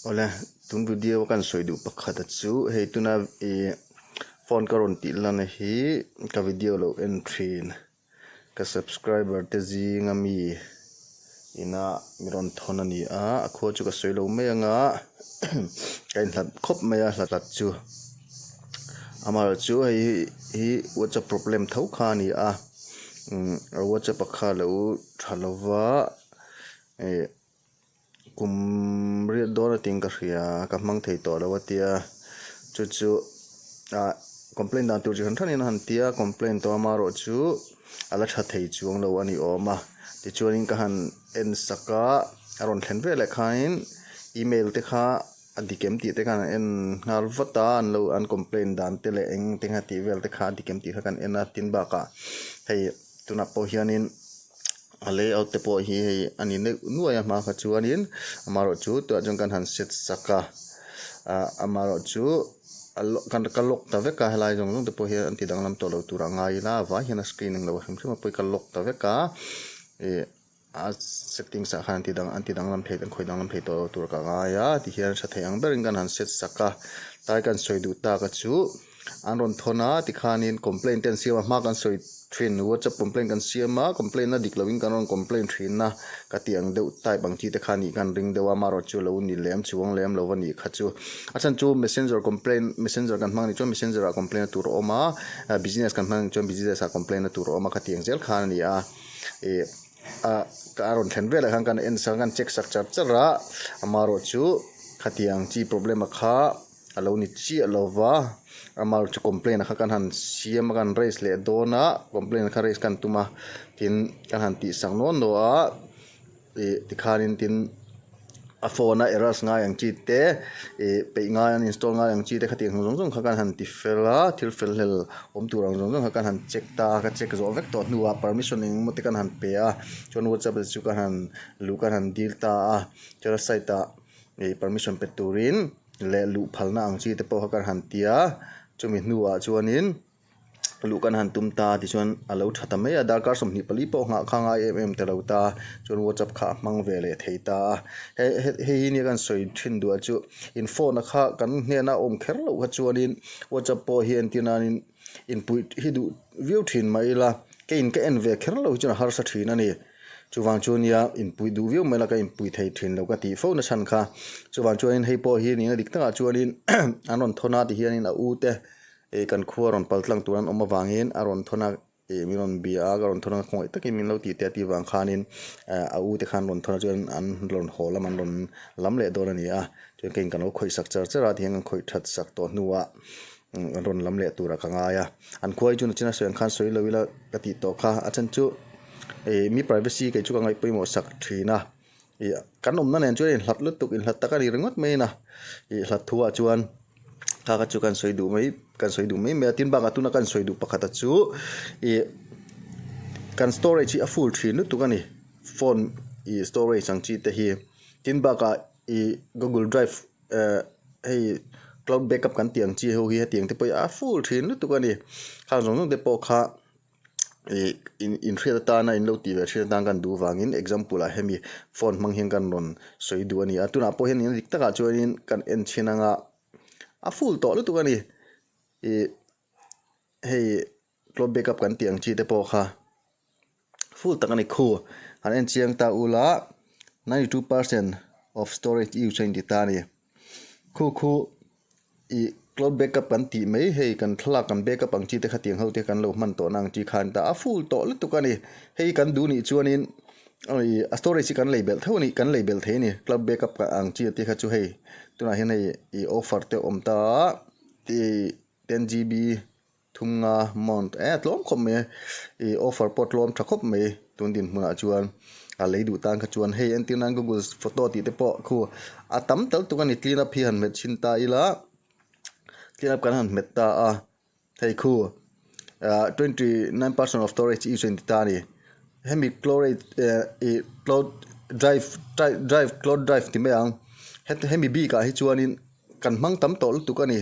Awle, tun video a kan sawi duh pakhat a chu hei tuna ih phone ka rawn tih lan hi ka video lo en thin ka subscriber te zinga mi ina mi rawn thawn a ni a, a khua chu ka sawi lo mai anga ka inhlat khawp mai a hlat chu amaherawhchu hei hi whatsapp problem tho kha a ni a umm whatsapp a kha lo tha lova ih. Kum riat dawn a ting ka hria ka hmang thei tawh lo a tia chu chu ah complaint dan tur chi hran hranin a han tia complaint tawh amaherawh chu a la tha thei chuang lo a ni awm a tichuanin ka han en sak a a rawn thlen veleh khanin email te kha a dik em tih te khan an en nghal vat a an lo an complaint dan te leh eng te kha tih vel te kha a dik em tih kha kan en a tin bakah hei tunah pawh hianin. A layout te pawh hi hei a ni neuh nuai a hma kha chuanin amaherawhchu tunah chuan kan han set sak a ah amaherawhchu a kan ka lock ta vek a helai zawng zawng te pawh hian an ti danglam tawh lo tur a ngai ila a vai hian a screen englo a hrim hrim a pawi ka lock ta vek a ih a settings ah khan an ti dang an ti danglam thei an khawih danglam thei tawh lo tur ka ngai a tihian tha thei ang berin kan han set sak a tlai kan sawi duh tak a chu. An rawn thawn a tikhanin complaint te an siam a hma kan sawi thin whatsapp complaint kan siam a complaint a dik loin kan rawn complaint thin a ka tih ang deuh type ang chi te kha nih khan ring deuh a amaherawh chu lo ni lem chuang lem lo a nih kha chu a chhan chu messenger complaint messenger kan hmang nih chuan messenger ah complaint na tur a awm a business kan hmang nih chuan business ah complaint na tur a awm a khatiang zel khan a ni a ih ah a rawn thlen velah khan kan en sak a kan check sak char char a amaherawh chu khatiang chi problem a kha. A lo ni chiah lo va, amaherawhchu chu complaint kha kan han siam a kan raise leh dawn a, complaint kha raise kan tum a, tin kan han tih sak nual nual a, ih tikhanin tin a phone a errors ngai ang chi te ih peih ngai an install ngai ang chi te khatiang zawng zawng kha kan han ti fel a, thil fel hlel awm tur ang zawng zawng kha kan han check ta a, ka check zawh vek tawh hnuah permission eng emaw te kan han pe a, chuan whatsapp te chu kan han luh kan han dil ta a, chuan a site ah ih permission pe turin. Leh luh phalna ang chi te pawh kha kan han ti a, chumi hnuah chuanin luh kan han tum ta tichuan a lo tha ta mai a, darkar 24 pawh nghah kha ngai em em ta lo ta, chuan whatsapp kha a hmang ve leh thei ta a, he hei hi nia kan sawi thin duh ah chu in phone a kha kan hnena awm kher loh kha chuanin whatsapp pawh hi entir nanin inpuih hi duh viau thin mah ila keiin ka en ve kher loh hi chuan a harsa thin a ni. Chuvang chu nia inpuih duh viau mai la ka inpuih thei thin lo ka tih fo na chhan kha. Chuvang chuanin hei pawh hi nihna dik takah chuanin an rawn thawn a tihianin a u te ih kan khua rawn pal tlang tur an awm avangin a rawn thawn a ih min rawn bia a ka rawn thawn a khawngaih takin min lo tih teh a tih vang khanin a u te khan rawn thawn a chuan an rawn haw lam an rawn lam leh dawn a ni a. Chuan keiin kan lo khawih sak char char a tihian kan khawih that sak tawh hnuah an rawn lam leh turah ka ngai a. An khua hi chu nachina sawi ang khan sawi lo ila ka tih tawh kha a chhan chu ih mi privacy kei chu ka ngaih pawimawh sak thin a ih kan awmna nen chuan inhlat lutuk inhlat tak a ni ringawt mai a ih hlat thu ah chuan kha kha chu kan sawi duh mai kan sawi duh mai mai a tin bakah tuna kan sawi duh pakhat a chu ih kan storage hi a full thin lutuk a ni phone ih storage ang chi te hi tin bakah ih google drive eh hei cloud backup kan tih ang chi ho hi hetiang te pawh hi a full thin lutuk a ni khang zawng zawng te pawh kha ih in inhriat atana in lo tih ve thin atan kan duh vangin example ah hemi phone hmang hian kan rawn sawi duh a ni a tunah pawh hian dik takah chuanin kan en chhin anga a full tawh lutuk a ni ih hei cloud backup kan tih ang chi te pawh kha full tak a ni khu han en chiang ta ula 92% of storage use a inti ta a ni khu khu ih cloud backup kan tih mai hei kan thlalak kan backup ang chi te khatiang ho te kan lo hman tawhna ang chi khan ta a full tawh lutuk a ni hei kan duh nih chuanin ih a storage hi kan lei belh tho a ni kan lei belh thei a ni cloud backup ang chi te kha chu hei tunah hian hei ih offer te a awm ta a ih 10 gb Thum nga mount eh a tlawm khawp mai a ih offer pawh a tlawm tha khawp mai tun dinhmunah chuan a lei duh tan kha chuan hei entir nan google photo tih te pawh khu a tam tal tuk a ni clean up hi han hmet chhin ta ila clean up kan han hmet ta a hei khu ah 29 percent of storage use a inti ta a ni hemi chlorate eh ih cloud drive drive cloud drive ti mai ang hemi bikah hi chuanin kan hmang tam tawh lutuk a ni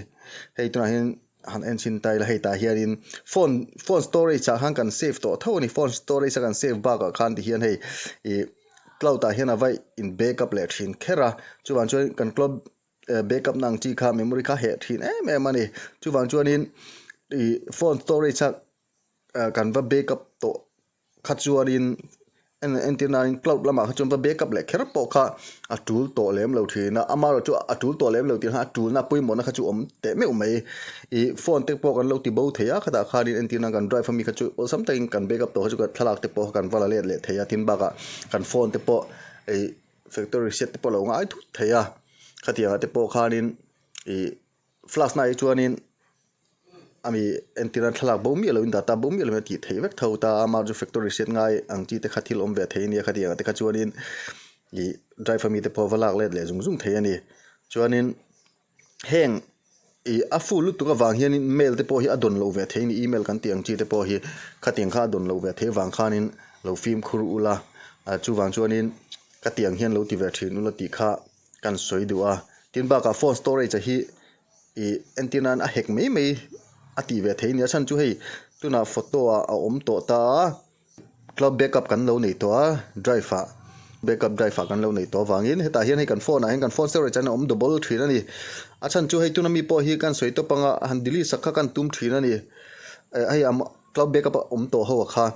hei tunah hian. Han en chhin ta ila hei tah hianin phone phone storage ah khan kan save tawh tho a ni phone storage a kan save bakah khan ti hian hei ih. cloud ah hian a va in backup leh thin kher a, chuvang chuan kan cloud backup na ang chi kha memory kha heh thin em em a ni. Chuvang chuanin ih phone storage a kan va backup tawh kha chuanin en entir nain cloud lamah kha chuan va backup leh kher pawh kha a tul tawh lem lo thin a, amaherawh chu a tul tawh lem lo tih khan a tulna pawimawhna kha chu awm teh meuh mai. Ih phone te pawh kan lo ti bo thei a, khatah khanin entir nan kan drive ami kha chu awlsam takin kan backup tawh kha chu thlalak te pawh kha kan va la let leh thei a, tin bakah kan phone te pawh ih factory reset te pawh a lo ngai thut thei a, khatiang ah te pawh khanin ih flash na ah hi chuanin ami entir a thlalak bo miah loin data bo miah loin a tih theih vek tho ta a, amah chu factory reset ngai ang chi te kha thil awm ve thei a nia khatiang ah te kha chuanin ih drive ami te pawh va lak let leh zung zung thei a ni. Chuanin heng ih a full lutuk avang hianin mail te pawh hi a dawn loh ve thei a ni email kan tih ang chi te pawh hi khatiang kha a dawn loh ve theih avang khanin lo fimkhur ula ah chuvang chuanin ka tiang hian lo ti ve thin ula tih kha kan sawi duh a. Tin bakah phone storage ah hi ih entir nan a hek mai mai a tih ve thei a ni a chhan chu hei tunah photo ah a awm tawh ta a cloud backup kan lo nei tawh a drive ah backup drive ah kan lo nei tawh avangin hetah hian hei kan phone ah hian kan phone storage hian a awm double thin a ni a chhan chu hei tuna mi pawh hi kan sawi tawp anga han delete sak kha kan tum thin a ni hei a cloud backup a awm tawh ho a kha.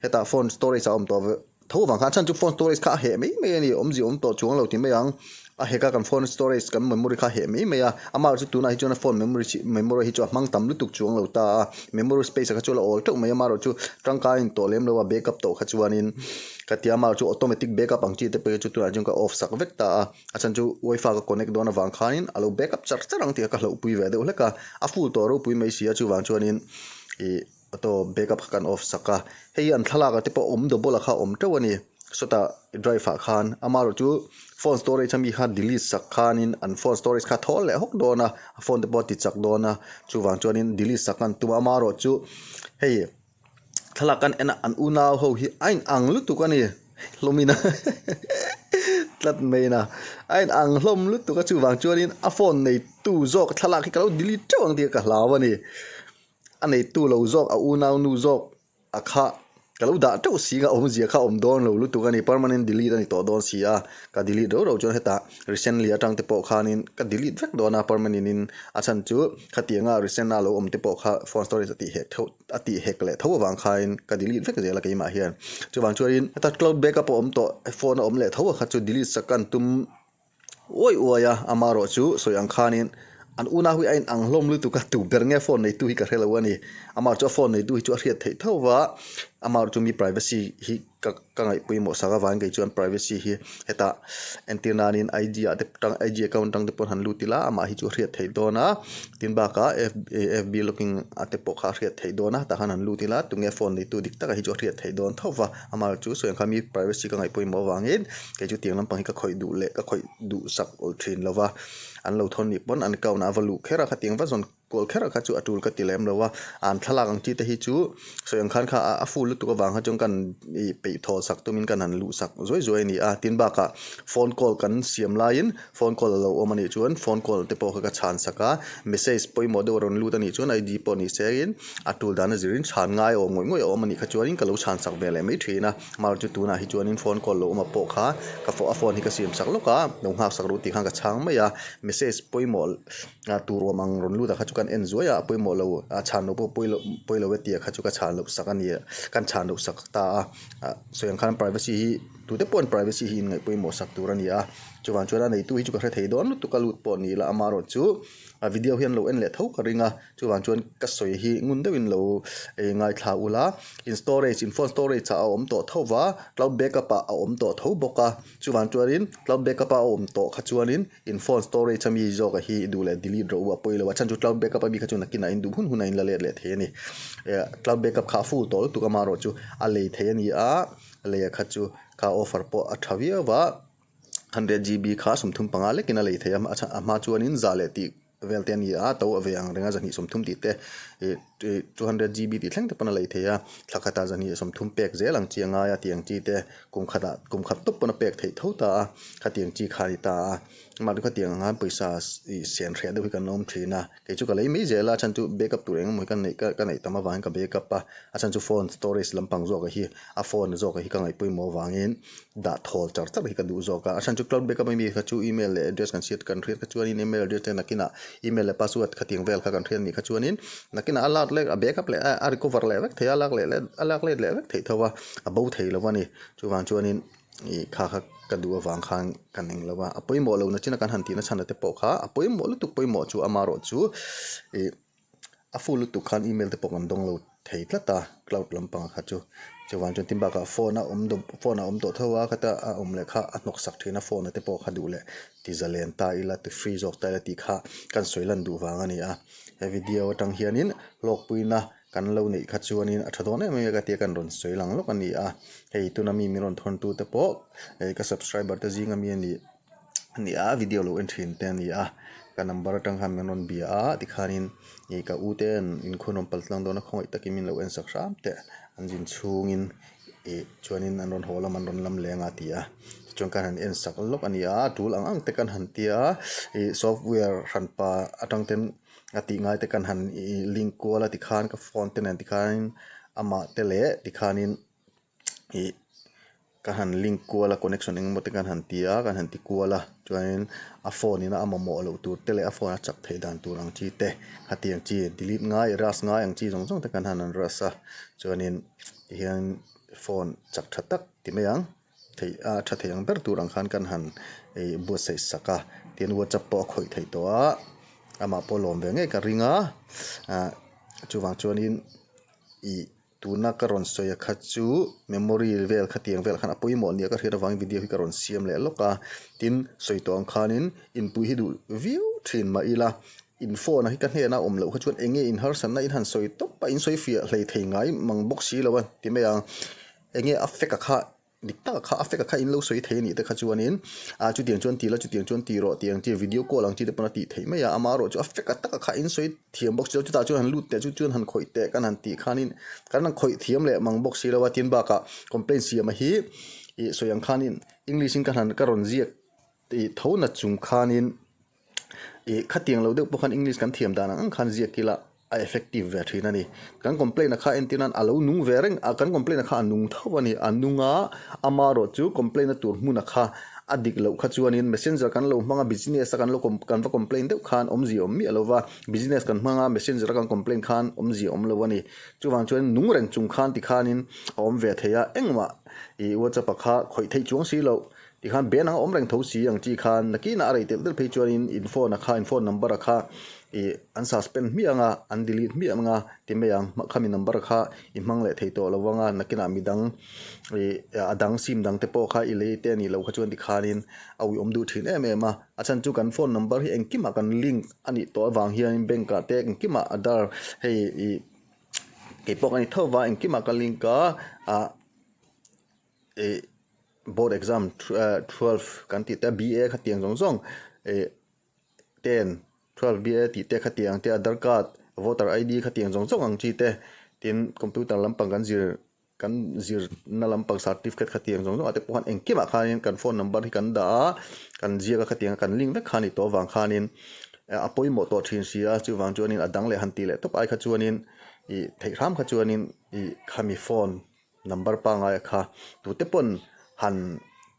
Hetah phone storage a awm tawh ve tho vang khan a chhan chu phone storage kha a heh mai mai a ni awmzia awm tawh chuang lo ti mai ang a hek a kan phone storage kan memory kha a heh mai mai a amah chu tunah hi chuan a phone memory chi memory hi chu a hmang tam lutuk chuang lo ta a memory space ah kha chu a la awl teuh mai amaherawh chu tangkai in tawh lem lo a backup tawh kha chuanin ka tia amaherawh chu automatic backup ang chi te pawh hi chu tunah chuan ka off sak vek ta a a chhan chu wifi ka connect dawn avang khanin a lo backup char char ang tih kha ka hlauhpui ve deuh hlek a a full tawh ropui mai si a chuvang chuanin ih. Auto backup kha kan off sak a, hei an thlalak ah te pawh awm double a kha awm teuh a ni, sawtah drive ah khan amaherawh chu phone storage ami kha delete sak khanin an phone storage kha thawl leh hawk dawn a, a phone te pawh a ti chak dawn a, chuvang chuanin delete sak an tum a, amaherawh chu hei thlalak kan en a an unau ho hi a in ang lutuk a ni hlawmin a tlat mai a, a in ang hlawm lutuk a chuvang chuanin a phone neitu zawk thlalak hi ka lo delete teuh ang tih ka hlau a ni. A neitu lo zawk, a unau nu zawk a kha ka lo dah teuh si a, awmzia kha awm dawn lo lutuk a ni, permanent delete a ni tawh dawn si a, ka delete rau rau chuan hetah recently atang te pawh khanin ka delete vek dawn a permanent in a chhan chu khatianga recent a lo awm te pawh kha phone storage a tih hek theuh a tih hek leh tho avang khain ka delete vek zel a keimah hian chuvang chuanin heta cloud backup a awm tawh phone a awm leh tho a kha chu delete sak ka an tum Uai uai a, amaherawh chu sawi ang khanin an unau hi a in ang hlawm lutuk a, tu ber nge phone neitu hi ka hre lo a ni. Amaherawh chu a phone neitu hi chu a hriat theih tho va, amaherawh chu mi privacy hi ka ka ngaih pawimawh sak avangin kei chuan privacy hi hetah entir nanin IG ah te tang IG account atang te pawh han lut ila amah hi chu a hriat theih dawn a, tin bakah F_B login ah te pawh kha a hriat theih dawn a, tah khan han lut ila tunge phone neitu dik taka hi chu a hriat theih dawn tho va. Amah chu sawi ang kha mi privacy ka ngaih pawimawh avangin kei chu tiang lampang hi ka khawih duh leh ka khawih duh sak awlh thin lo va, an lo thawn nih pawn an account ah a va luh kher a, khatiang va zawn kual kher a kha chu a tul ka ti lem lo a, an thlalak ang chi te hi chu sawi ang khan kha a full lutuk avang kha chuan kan ih peih thaw sak tumin kan han luh sak zuai zuai a ni a, tin bakah phone call kan siam laiin phone call a lo awm a nih chuan phone call te pawh kha ka chhan sak a, message pawimawh deuh a rawn lut a nih chuan ID pawh ni se in A tul dan a zirin chhan ngai awm ngawih ngawih a awm a nih kha chuanin ka lo chhan sak ve leh mai thin a, mar chu tunah hi chuanin phone call lo awm a pawh kha ka a phone hi ka siam sak lawk a, lo nghak sak ru tih khan ka chhang mai a, message pawimawh tur awm ang rawn lut ah kha chu kan en zuai a, a pawimawh lo a chhan loh pawh pawi loh pawi lo e tih ah kha chu ka chhan loh sak a ni kan chhan loh sak ta a, sawi ang khan privacy hi tute pawhin privacy hi inngaih pawimawh sak tur a ni a, chuvang chuan a neitu hi chu ka hre thei dawn lutuk a lut pawh ni ila amaherawhchu a video hi an lo en leh tho ka ring a. Chuvang chuan ka sawi hi ngun deuhin lo ngaithla ula, in storage in phone storage ah a awm tawh tho va, cloud backup ah a awm tawh tho bawk a, chuvang chuanin cloud backup a awm tawh kha chuanin in phone storage ami zawk a hi duh leh delete rawh u a pawi lo a, chhan chu cloud backup ami kha chu nakinah in duh hun hunah in la let leh thei a ni. Cloud backup kha a full tawh lutuk amaherawh chu a lei thei a ni a, lei a kha chu kha offer pawh a tha viau va, 100 GB kha 35 lekin a lei thei a, a hma chuanin za leh tih vel te a ni a, to a ve ang reng a, 130 tih te ih 200 GB tih thleng te pawn a lei thei a, thla khatah 230 pek zel ang chi a ngai a tih ang chi te kum khatah kum khat tawp pawn a pek theih tho ta a, khatiang chi kha a ni ta a. Amah chu khatiang ang khan pawisa ih sen hreh deuh hi kan awm thin a, kei chu ka lei mai zel a, a chhan chu backup tur eng emaw hi ka neih ka neih tam avangin ka backup a, a chhan chu phone storage lampang zawk hi a phone zawk hi ka ngaih pawimawh avangin dah thawl char char hi ka duh zawk a, a chhan chu cloud backup ami kha chu email leh address kan hriat kan hriat kha chuanin email address te nakinah email leh password khatiang vel kha kan hriat anih kha chuanin nakinah a lak leh a backup leh a recover leh vek thei a, a lak leh leh a lak let leh vek theih tho a, a bo thei lo a ni chuvang chuanin ih kha kha ka duh avang khan ka ning lo a, a pawimawh lohna chin a kan han tihna chhan te pawh kha a pawimawh lutuk pawimawh chu amaherawh chu ih a full lutuk khan email te pawh kan dawng lo thei tlat a cloud lampang kha chu chuvang chuan tin bakah phone a awm dawp phone a awm tawh tho a khata a awm leh kha a hnawk sak thin a phone a te pawh kha duh leh ti zalen ta ila ti free zawk ta ila tih kha kan sawi lan duh vang a ni a he video atang hianin hlawkpuina kan lo neih kha chuanin a tha dawn em em a ka tia kan rawn sawi lang lawk a ni a hei tuna mi min rawn thawn tu te pawh hei ka subscriber te zinga mi a nih a ni a video lo en thin te a ni a ka number atang khan min rawn bia a tikhanin ih ka u te in khawn rawn pal tlang dawn a khawngaih takin min lo en sak hram teh an zin chhungin ih chuanin an rawn haw lam an rawn lam leng a ti a tichuan kan han en sak lawk a ni a tul ang ang te kan han tia ih software hranpa atang ten a tih ngai te kan han ih link kual a tikhan ka phone te nen tikhanin amah te leh tikhanin ih ka han link kual a connection eng emaw te kan han ti a kan han ti kual a chuanin a phone in a mamawh loh tur te leh a phone a chak theih dan tur ang chi te khatiang chi delete ngai erase ngai ang chi zawng zawng te kan han han erase a chuanin tihian phone chak tha tak ti mai ang theih a tha thei ang ber tur ang khan kan han ih buatsaih sak a tin whatsapp pawh a khawih theih tawh a amah pawh lawm ve ngei ka ring a ah chuvang chuanin ih. Tuna ka rawn sawi a kha chu memory vel khatiang vel khan a pawimawh nia ka hriat avangin video hi ka rawn siam leh lawk a, tin sawi tawh ang khanin inpui hi duh viau thin mah ila in phone a hi ka hnena awm loh kha chuan eng nge in harsatna in han sawi tawp a in sawi fiah hlei thei ngai mang bawk si lo a ti mai ang eng nge a fake a kha Dik tak kha a fek a kha in lo sawi thei a nih te kha chuanin ah chutiang chuan ti la chutiang chuan ti rawh tih ang chi video call ang chi te pawn a tih theih mai a amaherawh chu a fek a taka kha in sawi thiam bawk si lo chutah chuan han lut teh chu chuan han khawih teh kan han tih khanin kan han khawih thiam leh mang bawk si lo a tin bakah complaint siam a hi ih sawi ang khanin english in ka han ka rawn ziak tih tho na chung khanin. Ih khatiang lo deuh pawh khan English kan thiam dan ang ang khan ziak ila a effective ve thin a ni. Kan complaint a kha entir nan a lo nung ve reng a, kan complaint a kha a nung tho a ni. A nung a, amaherawh chu complaint na tur hmun a kha a dik loh kha chuanin messenger kan lo hmang a, business a kan lo kan va complaint deuh khan awmzia awm miah lo va, business kan hmang a messenger a kan complaint khan awmzia awm lo a ni. Chuvang chuan nung reng chung khan tikhanin a awm ve thei a, engmah ih whatsapp a kha khawih theih chuang si loh. Tikhan ben ang a awm reng tho si ang chi khan nakinah a rei telh telh phei chuanin in phone a kha in phone number a kha ih an suspend hmiah ang a an delete hmiah ang a ti mai ang khami number kha i hmang leh thei tawh lo ang a nakinah midang ih a dang sim dang te pawh kha i lei te a nih loh kha chuan tikhanin a uiawm duh thin em em a a chhan chu kan phone number hi engkimah kan link a nih tawh avang hianin bank ah te engkimah aadhar hei ih keipawh ka ni tho va engkimah ka link a ah. Ih board exam 12 kan tih te BA khatiang zawng zawng ih ten 12 BA tih te khatiang te aadhar card voter ID khatiang zawng zawng ang chi te tin computer lampang kan zir kan zir na lampang certificate khatiang zawng zawng ah te pawh khan engkimah khanin kan phone number hi kan dah a kan ziak a khatiang a kan link vek kha a ni tawh avang khanin a pawimawh tawh thin si a chuvang chuanin a dang leh han tih leh tawp ai kha chuanin ih theih hram kha chuanin ih khami phone. Number pangai a kha tute pawn han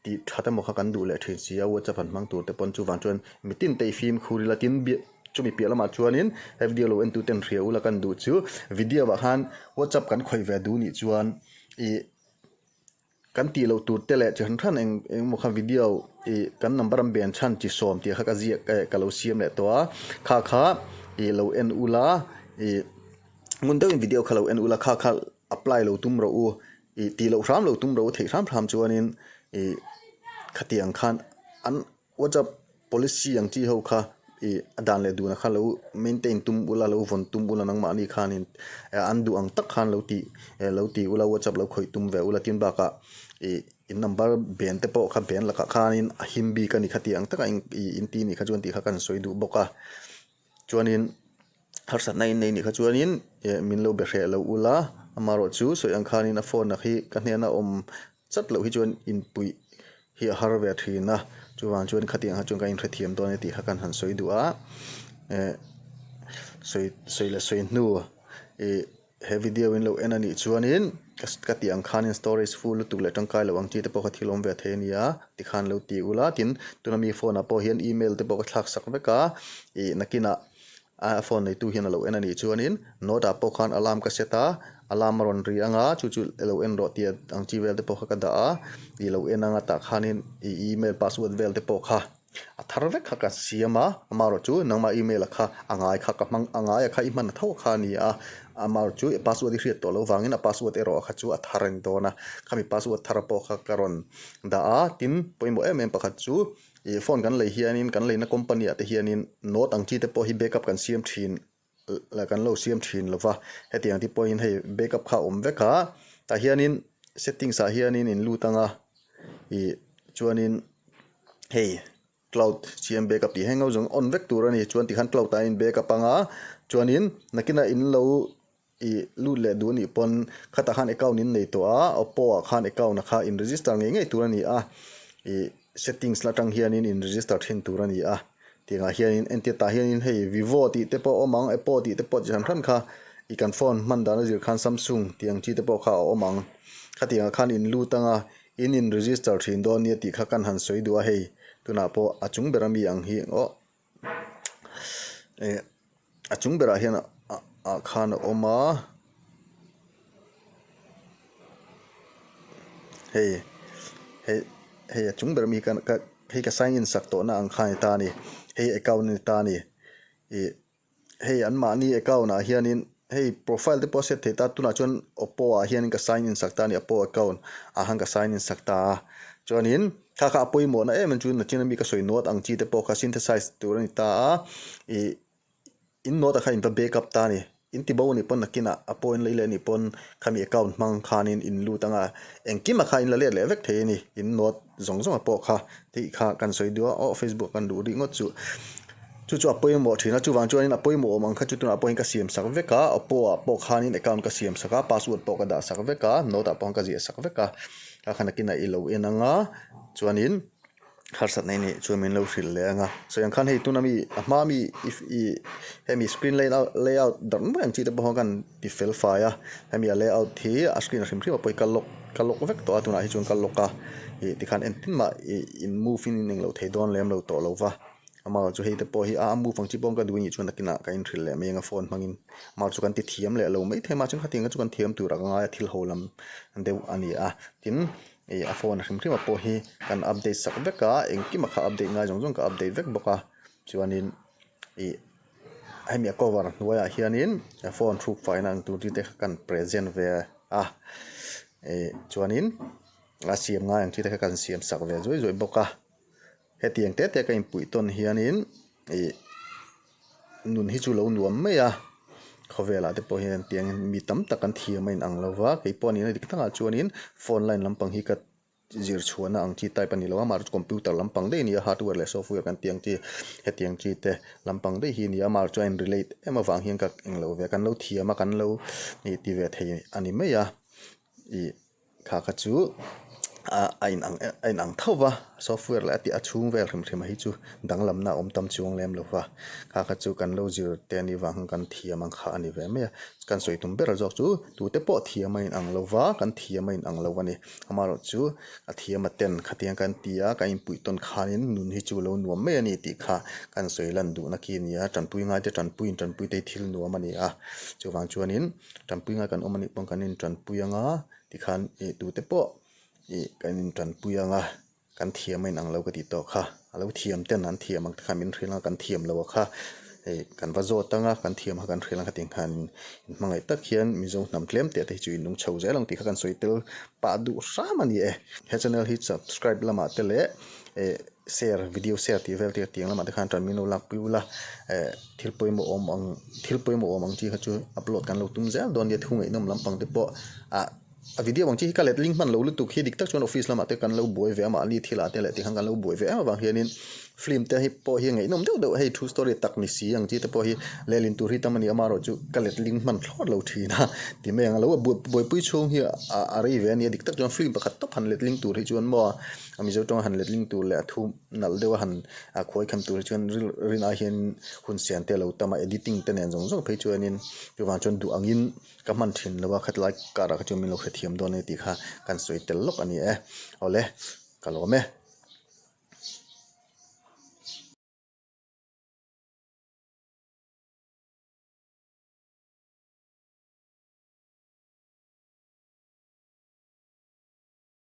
tih that emaw kha kan duh leh thin si a whatsapp han hmang tur te pawn chuvang chuan mitin te i fimkhur ila tin chumi piah lamah chuanin he video lo en tu ten hria ula kan duh chu video ah khan whatsapp kan khawih ve duh nih chuan ih kan tih loh tur te leh chi hran hran eng eng emaw kha video ih kan number an ben chhan chi sawm tih kha ka ziak eh ka lo siam leh tawh a kha kha ih lo en ula ih ngun deuhin video kha lo en ula kha kha. Apply lo tum rawh u, ih tih loh hram lo tum rawh u theih hram hram chuanin ih khatiang khan an whatsapp policy ang chi ho kha ih a dan leh duna kha lo maintain tum ula lo vawn tum ula nangmahni khanin an duh ang tak khan lo tih lo ti ula whatsapp lo khawih tum ve ula tin bakah ih in number ben te pawh kha ben lakah khanin a him bik a ni khatiang taka in tih nih kha chuan tih kha kan sawi duh bawk a chuanin. Harsatna in nei nih kha chuanin min lo be hreh lo ula, amaherawhchu sawi ang khanin a phone-a khi ka hnena awm chat loh hi chuan inpuih hi a har ve thin a, chuvang chuan khatiang kha chuan ka inhrethiam dawn e tih kha kan han sawi duh a, sawi sawi leh sawi hnu ih he video in lo en a nih chuanin ka tih ang khanin storage full lutuk leh tangkai loh ang chi te pawh kha thil awm ve thei a ni a tikhan lo ti ula tin tuna mi phone ah pawh hian email te pawh ka thlak sak vek a ih nakinah A phone neitu hian a lo en a nih chuanin note ah pawh khan alarm ka set a, alarm a rawn ri ang a, chu chu lo en rawh tih ang chi vel te pawh kha ka dah a, ih lo en ang a tah khanin ih email password vel te pawh kha a thar vek kha ka siam a, amaherawh chu nangmah email a kha a ngai kha ka hmang a ngai a kha i hman a tho kha a ni a, amaherawh chu i password i hriat tawh loh vangin a password erawh kha chu a thar a ni dawn a, khami password thar pawh kha ka rawn dah a, tin pawimawh em em pakhat chu. Ih phone kan lei hianin kan leina company ah te hianin note ang chi te pawh hi backup kan siam thin la kan lo siam thin lo va hetiang te pawhin hei backup kha a awm vek a tah hianin settings ah hianin in lut ang a ih chuanin hei cloud siam backup tih heng ho zawng on vek tur a ni chuan tikhan cloud ah a in backup ang a chuanin nakinah in lo Ih lut leh duh anih pawn khatah khan account in nei tawh a, Oppo ah khan account a kha in register ngei ngei tur a ni a, ih settings la tang hianin in register thin tur a ni a, tiangah hianin entir tah hianin hei Vivo tih te pawh a awm ang, Oppo tih te pawh chi hran hran kha ih kan phone hman dan a zir khan Samsung tih ang chi te pawh kha a awm ang, khatiangah khan in lut anga in in register thin dawn nia tih kha kan han sawi duh a hei tunah pawh a chung ber ami ang hi aw. Eh a chung berah hian ah khan a awm a hei hei hei a chung ber ami hi ka ka hei ka sign in sak tawh na ang kha a ni ta a ni hei account a ni ta a ni ih hei anmahni account ah hianin hei profile te pawh a set thei ta tunah chuan oppo ah hianin ka sign in sak ta a ni oppo account ah khan ka sign in sak ta a chuanin kha kha a pawimawhna em em chu nachin ami ka sawi note ang chi te pawh kha synthesize tur a ni ta a ih in note ah khan in va backup ta a ni in ti bo anih pawn nakinah a pawh in lei leh anih pawn khami account hmang khanin in lut anga engkim ah khan in la let leh vek thei a ni in note zawng zawng ah pawh kha tih kha kan sawi duh a aw facebook ah kan duh rih ngawt chu chu chu a pawimawh thin a chuvang chuanin a pawimawh awm ang kha chu tunah pawhin ka siam sak vek a oppo ah pawh khanin account ka siam sak a password pawh ka dah sak vek a note ah pawh ka ziah sak vek a kha khan nakinah i lo en ang a chuanin harsatna i neih chuan min lo hrilh leh ang a sawi ang khan hei tuna mi a hma mi ih hemi screen layout layout darh mai ang chi te pawh khan ti fel fai a hemi a layout hi a screen a hrim hrim a pawh hi ka lock ka lock vek tawh a tunah hi chuan ka lock a ih tikhan engtin mah ih in move in in englo thei dawn lem lo tawh lo va amaherawhchu chu hei te pawh hi a move ang chi pawh ka duh anih chuan nakinah ka inhrilh leh mai ang a phone hmangin amaherawhchu chu kan ti thiam leh lo maithei mah chuan khatiang kha chu kan thiam tur a ka ngai a thil ho lam deuh a ni a tin ih a phone a hrim hrim a pawh hi kan update sak vek a engkim a kha update ngai zawng zawng ka update vek bawk a chuanin ih hemi a cover hnuaiah hianin phone hruk faina ang tur chi te kha kan present ve a ih chuanin a siam ngai ang chi te kha kan siam sak ve zuai zuai bawk a hetiang te te ka inpuih tawn hianin ih nun hi chu lo nuam mai a khawvelah te pawh hian tiang mi tam tak an thiam a inang lo va keipawh a nihna dik takah chuanin phone line lampang hi ka zir chhuahna ang chi type a ni lo a mahse computer lampang daih a ni a hardware leh software kan tih ang chi hetiang chi te lampang daih hi a ni a mahse chuan a in relate em avang hian ka englo ve kan lo thiam a kan lo ih ti ve thei a ni mai a ih. Kha kha chu a inang a inang tho va software leh a tih a chhung vel hrim hrim hi chu danglamna a awm tam chuang lem lo va kha kha chu kan lo zir te anih vang khan kan thiam ang kha a ni ve mai a kan sawi tum ber zawk chu tute pawh thiam a inang lo va kan thiam a inang lo a ni amaherawh chu a thiam a ten khatiang kan ti a kan inpuih tawn khanin nun hi chu lo nuam mai a ni tih kha kan sawi lan duhna khi a ni a tanpui ngaite tanpui in tanpui te hi thil nuam a ni a chuvang chuanin. Tanpui ngai kan awm anih pawn kan intanpui ang a tikhan ih tute pawh ih kan intanpui ang a kan thiam a inang lo ka tih tawh kha a lo thiam ten an thiam ang te khan min hrilh ang a kan thiam lo a kha ih kan va zawt ang a kan thiam kha kan hrilh ang kha tikhan inhmangaih tak hian Mizo hnam tlem teh te hi chu in nung chho zel ang tih kha kan sawi tel pah duh hram a ni e he channel hi subscribe lamah te leh ih share video share tih vel te tiang lamah te khan tan min lo lakpui ula eh thil pawimawh awm ang thil pawimawh awm ang chi kha chu upload kan lo tum zel dawn nia thu ngaihnawm lampang te pawh ah a video ang chi hi ka letling hman lo lutuk hi dik tak chuan office lamah te kan lo buai ve a mahni thil ah te leh tikhan kan lo buai ve em avang hianin. Film te hi pawh hi ngaihnawm deuh deuh hei true story tak ni si ang chi te pawh hi lehlin tur hi tam a ni amaherawh chu ka letling hman thlawt lo thin a ti mai ang a lo buaipui chhung hi a rei ve a nia dik tak chuan film pakhat tawp han letling tur hi chuan maw a Mizo tawnga han letling tur leh a thu nalh deuha han khuai khem tur hi chuan rin ai hian hun sian te a lo tam a editing te nen zawng zawng phei chuanin chuvang chuan duh angin ka hman thin lo a khatlai karah kha chuan min lo hrethiam dawn a ni tih kha kan sawi tel lawk a ni e awle ka lawm e.